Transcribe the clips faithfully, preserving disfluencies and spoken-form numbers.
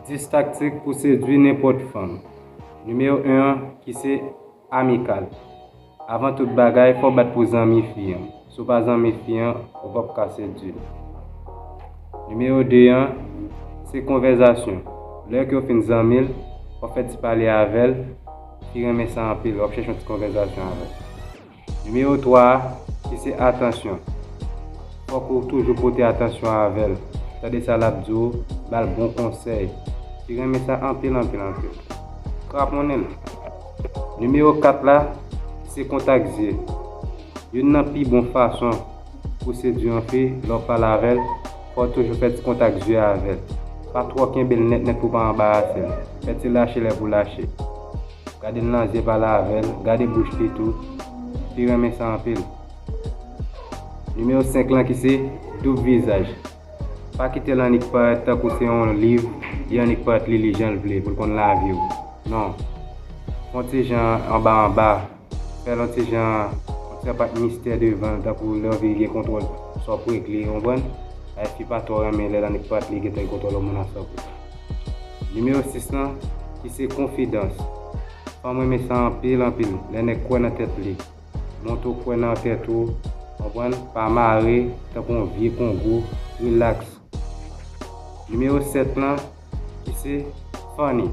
Dis taktik pou sedui nenpòt fanm. Nimewo en an ki se amikal. Avan tout bagay, fò w bat pou zanmi fi an. Si w pa zanmi fi an, ou p ap ka sedui l. Nimewo de an, se konvèzasyon. Lè ke w fin zanmi l, w ap fè ti pale avè l, fi renmen sa anpil, w ap chèche yon ti konvèzasyon avè l. Nimewo twa a, ki se atansyon. Fòk ou toujou pote atansyon avè l. Tande sa l ap di w, ba l bon konsèy. Fi renmen sa anpil, anpil, anpil. Kraponnen l. Nimewo kat la, se kontak zye. Youn nan pi bon fason pou sedui yon fi, lè w pale avè l, fò w toujou fè ti kontak zye avè l. Pa twò kenbe l nèt nèt pou w pa anbarase l. Fè ti lache lè pou lache. Gade l nan zye, pale avè l, gade bouch li tou. Fi renmen sa anpil. Nimewo senk lan ki se doub vizaj. Pa kite l annik parèt tankou se yon liv, li annik parèt li li jan l vle pou l konn lavi w. Non. Fè yon ti jan anba anba. Fè l yon ti jan, yon ti apat mistè devan l, tankou lè w vle gen kontwòl sa w pou regle, w konprann? Ayè fi pa twò renmen lè l annik parèt li gentan gen kontwòl yon moun a san pou san. Nimewo sis lan, ki se konfidans. Fanm renmen sa anpil, anpil. Lè nèg kwè nan tèt li. Montre w kwè nan tèt ou, konprann? Pa mare, tankou yon vye kongo, rilaks. Nimewo sèt lan, ki se funny.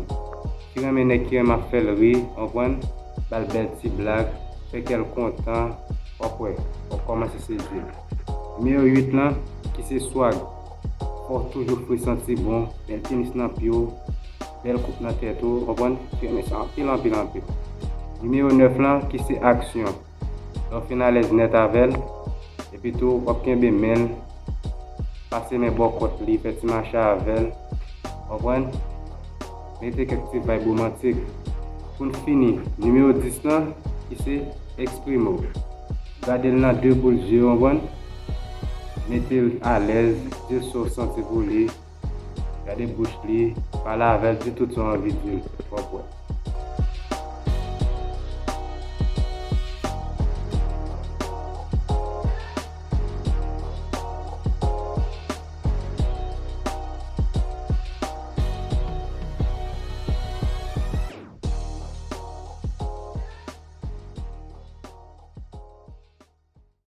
Fi renmen nèg ki renmen ap fè l ri, konprann? Ba l bèl ti blag, fè kè l kontan, w ap wè, w ap kòmanse sedui l. Nimewo uit lan, ki se swag. Fò w toujou fre, santi bon, bèl tenis nan pye w, bèl koup nan tèt ou, konprann? Fi renmen sa anpil, anpil, anpil. Nimewo nèf lan, ki se aksyon. Lè w fin alèz nèt avè l, epi tou w ap kenbe men l, pase men bò kòt li, fè ti mache avè l, konprann? Mete kèk ti vibe womantik. Pou n fini, nimewo dis lan, ki se eksprime w. Gade l nan de boul zye, konprann? Mete l alèz, di l sa w santi pou li. Gade bouch li, pale avè l, di tout sa w anvi di l, w ap wè.